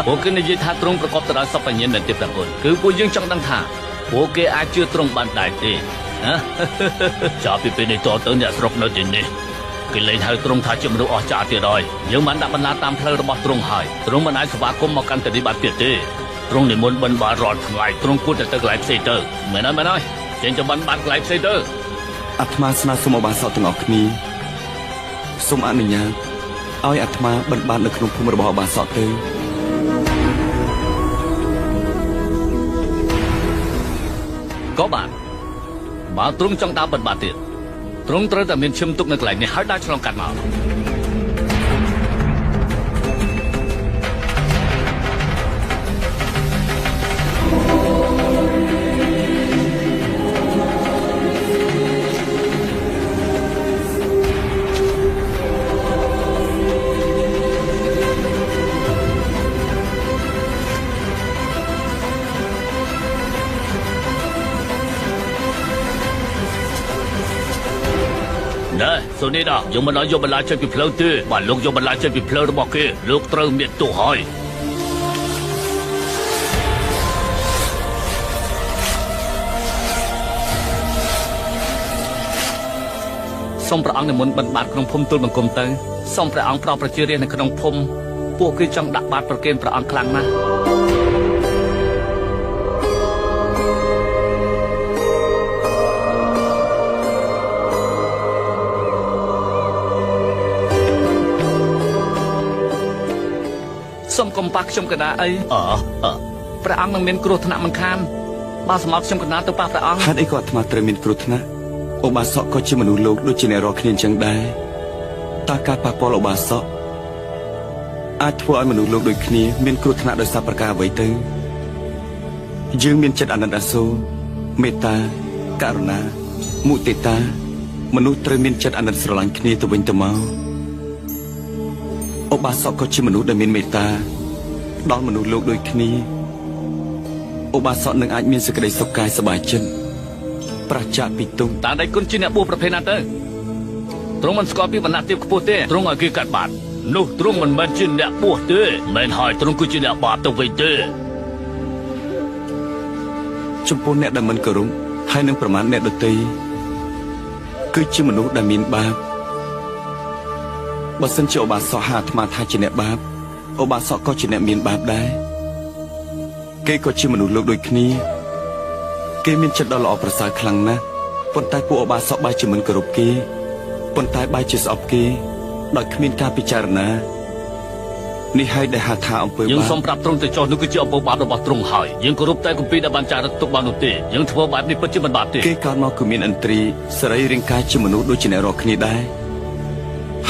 ពួកគេនិយាយថាទ្រង់ប្រកបទៅដោយសព្វញ្ញាណមែនទេព្រះគុណគឺពួកយើងចង់ដឹងថាពួកគេអាចជឿទ្រង់បានដែរទេណាចាប់ពីពេលនេះតទៅអ្នកស្រុកនៅទីនេះគេលែងហៅទ្រង់ថាជាមនុស្សអស្ចារ្យទៀតហើយយើងបានដាក់បណ្ណាតាមផ្លូវរបស់ទ្រង់ហើយទ្រង់មិនអាចស្វាគមន៍មកកាន់ទីនេះបានទៀតទេទ្រង់និមន្តបិណ្ឌបាតរាល់ថ្ងៃទ្រង់គួរតែទៅកន្លែងផ្សេងទៅមែនហើយមែនហើយចេញទៅបិណ្ឌបាតកន្លែងផ្សេងទៅអាត្មាស្នើសុំឧបាសកទាំងអស់គ្នាសូមអនុញ្ញាតឲ្យអាត្មាបិណ្ឌបាតនៅក្នុងភូមិរបស់ឧបាសកទៅក៏បានបើទ្រង់ចង់ដើរបិណ្ឌបាតទៀតទ្រង់ត្រូវតែមានឈឹមទុកនៅកន្លែងនេះហើយដើរឆ្លងកាត់មកសូនីដាយើងមិនឲ្យយកបន្លាចេញពីផ្លូវទេបើលោកយកបន្លាចេញពីផ្លូវរបស់គេលោកត្រូវមានទោសហើយសូមព្រះអង្គនិមន្តបិណ្ឌបាតក្នុងភូមិទូលបង្គំទៅសូមព្រះអង្គប្រោសប្រជារាស្ត្រនៅក្នុងភូមិពួកគេចង់ដាក់បាតប្រគេនព្រះអង្គខ្លាំងណាស់សូមកុំប៉ះខ្ញុំកណាអីព្រះអង្គនឹងមានគ្រោះថ្នាក់មិនខានបើសម្រាប់ខ្ញុំកណាទៅប៉ះព្រះអង្គហេតុអីក៏អាត្មាត្រូវមានគ្រោះថ្នាក់ឧបាសកក៏ជាមនុស្សលោកដូចជាអ្នករាល់គ្នាអញ្ចឹងដែរតើការប៉ះពាល់ឧបាសកអាចធ្វើឲ្យមនុស្សលោកដូចគ្នាមានគ្រោះថ្នាក់ដោយសារប្រការអ្វីទៅយើងមានចិត្តអាណិតអាសូរមេត្តាករុណាមុទិតាមនុស្សត្រូវមានចិត្តអាណិតស្រឡាញ់គ្នាទៅវិញទៅមកឧបាសកក៏ជាមនុស្សដែលមានមេត្តាដល់មនុស្សលោកដូចគ្នាឧបាសកនឹងអាចមានសេចក្តីសុខកាយសប្បាយចិត្តប្រាសចាកពីទុក្ខតើដៃគុណជាអ្នកបួសប្រភេទណាទៅទ្រង់មិនស្គាល់ពីវណ្ណៈទាបខ្ពស់ទេទ្រង់ឲ្យគេកាត់បាតនោះទ្រង់មិនមែនជាអ្នកបួសទេមែនហើយទ្រង់គឺជាអ្នកបាបទៅវិញទេចំពោះអ្នកដែលមិនគោរពហើយនឹងប្រមាថអ្នកដទៃគឺជាមនុស្សដែលមានបាបបើសិនជាឧបាសកហាអាត្មាថាជាអ្នកបាបឧបាសកក៏ជាអ្នកមានបាបដែរគេក៏ជាមនុស្សលោកដូចគ្នាគេមានចិត្តដ៏ល្អប្រសើរខ្លាំងណាស់ប៉ុន្តែពួកឧបាសកបែរជាមិនគោរពគេប៉ុន្តែបែរជាស្អប់គេដោយគ្មានការពិចារណានេះហើយដែលហៅថាអំពើបាបយើងសូមប្រាប់ទ្រង់ទៅចុះនោះគឺជាអំពើបាបរបស់ទ្រង់ហើយយើងគោរពតែគម្ពីរដែលបានចារឹកទុកបាននោះទេយើងធ្វើបែបនេះពិតជាមិនបាបទេគេកើតមកគឺមានឥន្ទ្រីសរីរាង្គកាយជាមនុស្សដូចជាអ្នករាល់គ្នាដែរ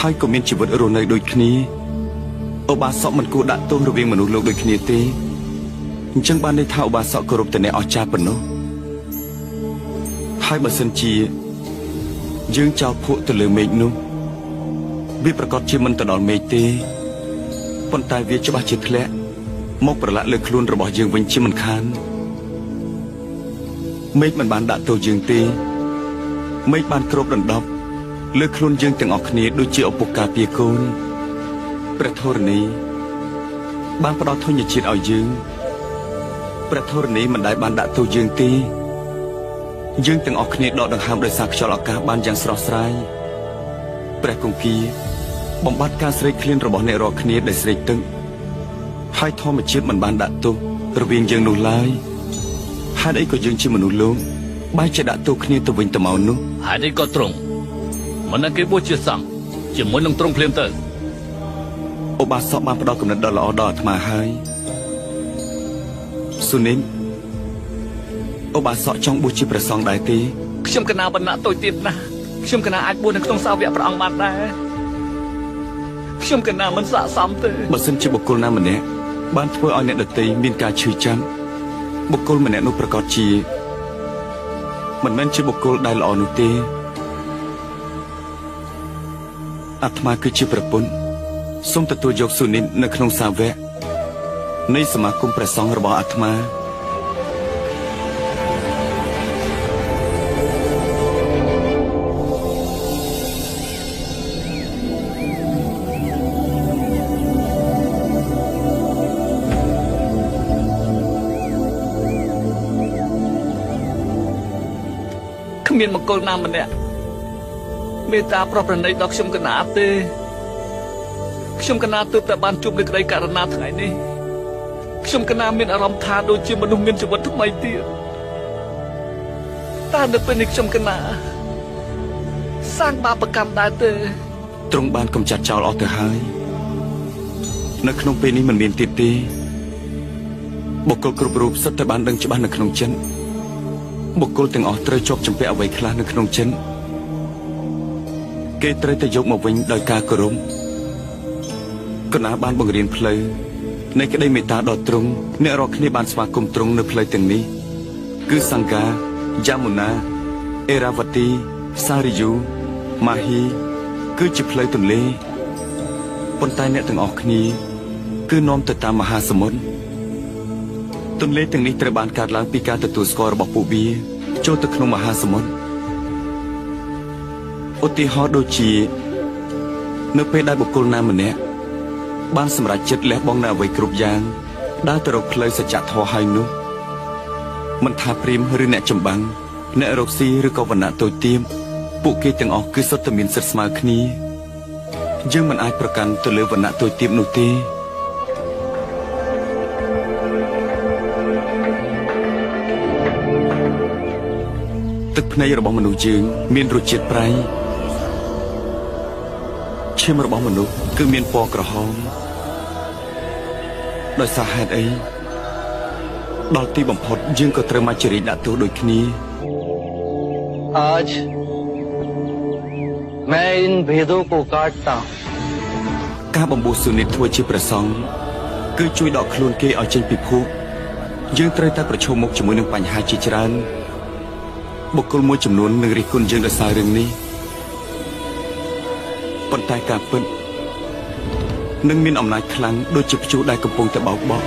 ហើយក៏មានជីវិតរស់នៅដូចគ្នាឧបាសកមិនគួរដាក់ទោសរវាងមនុស្សលោកដូចគ្នាទេអញ្ចឹងបានន័យថាឧបាសកគោរពតែអ្នកអស្ចារ្យប៉ុណ្ណោះហើយបើសិនជាយើងចោលភក់ទៅលើមេឃនោះវាប្រកាសជាមិនទៅដល់មេឃទេប៉ុន្តែវាច្បាស់ជាធ្លាក់មកប្រឡាក់លើខ្លួនរបស់យើងវិញជាមិនខានមេឃមិនបានដាក់ទោសយើងទេមេឃបានគ្របដណ្ដប់លើខ្លួនយើងទាំងអស់គ្នាដូចជាឪពុកការពារកូនព្រះធរណីបានផ្ដល់ធញ្ញជាតិឲ្យយើងព្រះធរណីមិនដែលបានដាក់ទោសយើងទេយើងទាំងអស់គ្នាដកដង្ហើមដោយសារខ្យល់អាកាសបានយ៉ាងស្រស់ស្រាយព្រះគង្គីបំបត្តិការស្រេកឃ្លានរបស់អ្នករាល់គ្នាដែលស្រេកទឹកហើយធម្មជាតិមិនបានដាក់ទោសរវាងយើងនោះឡើយហេតុអីក៏យើងជាមនុស្សលោកបែរជាដាក់ទោសគ្នាទៅវិញទៅមកនោះហេតុអីក៏ទ្រង់មិននឹងគេបួសជាសង្ឃជាមួយនឹងទ្រង់ភ្លាមទៅឧបាសកបានផ្ដល់គំនិតដ៏ល្អដល់អាត្មាហើយសុនីនឧបាសកចង់បួសជាព្រះសង្ឃដែរទេខ្ញុំកណាវណ្ណៈតូចទៀតណាស់ខ្ញុំកណាអាចបួសនៅក្នុងសាវកព្រះអង្គបានដែរខ្ញុំកណាមិនស័ក្តិសមទេបើសិនជាបុគ្គលណាម្នាក់បានធ្វើឲ្យអ្នកដទៃមានការឈឺចាំបុគ្គលម្នាក់នោះប្រកាសជាមិនមែនជាបុគ្គលដែលល្អនោះទេអាត្មាគឺជាប្រពន្ធសូមទទួលយកសុនីននៅក្នុងសាវកនៃសមាគមព្រះសង្ឃរបស់អាត្មា គ្មានមង្គលណាម្នាក់មេត្តាប្រោះប្រណីដល់ខ្ញុំកណាទេខ្ញុំកណាទើបតែបានជួបនឹងក្តីករណាថ្ងៃនេះខ្ញុំកណាមានអារម្មណ៍ថាដូចជាមនុស្សមានជីវិតថ្មីទៀតតើនៅពេលនេះខ្ញុំកណាសាងបាបកម្មដែរទេទ្រង់បានកំចាត់ចោលអស់ទៅហើយនៅក្នុងពេលនេះមិនមានទៀតទេបុគ្គលគ្រប់រូបសុទ្ធតែបានដឹងច្បាស់នៅក្នុងចិត្តបុគ្គលទាំងអស់ត្រូវជាប់ជំពាក់អ្វីខ្លះនៅក្នុងចិត្តគេត្រូវតែយកមកវិញដោយការគោរពកណាបានបង្រៀនផ្លូវនៃក្តីមេត្តាដល់ទ្រង់អ្នករាល់គ្នាបានស្វាគមន៍ទ្រង់នៅផ្លូវទាំងនេះគឺសង្កាយ៉ាមូណាអេរ៉ាវទីសារីយូម៉ាហ៊ីគឺជាផ្លូវទន្លេប៉ុន្តែអ្នកទាំងអស់គ្នាគឺនាំទៅតាមមហាសមុទ្រទន្លេទាំងនេះត្រូវបានកើតឡើងពីការទទួលស្គាល់របស់ពួកវាចូលទៅក្នុងមហាសមុទ្រឧទាហរណ៍ដូចជានៅពេលដែលបុគ្គលណាម្នាក់បានសម្រេចចិត្តលះបង់នៅអ្វីគ្រប់យ៉ាងដើរទៅរកផ្លូវសច្ចធម៌ហើយនោះមិនថាព្រាហ្មណ៍ឬអ្នកចម្បាំងអ្នករកស៊ីឬក៏វណ្ណៈតូចទាបពួកគេទាំងអស់គឺសុទ្ធតែមានសិទ្ធិស្មើគ្នាយើងមិនអាចប្រកាន់ទៅលើវណ្ណៈតូចទាបនោះទេទឹកភ្នែករបស់មនុស្សយើងមានរសជាតិប្រៃឈាមរបស់មនុស្សគឺមានពណ៌ក្រហមដោយសារហេតុអីដល់ទីបំផុតយើងក៏ត្រូវមកជារាជដាក់ទោសដូចគ្នា आज मैं इन भेदों को काटता हूँ ការបំពោះសុនិតធ្វើជាព្រះសង្ឃគឺជួយដកខ្លួនគេឲ្យចេញពីភពយើងត្រូវតែប្រឈមមុខជាមួយនឹងបញ្ហាជាច្រើនបុគ្គលមួយចំនួននឹងរិះគន់យើងដោយសាររឿងនេះប៉ុន្តែការពិតនឹងមានអំណាចខ្លាំងដូចជាព្យុះដែលកំពុងតែបោកបក់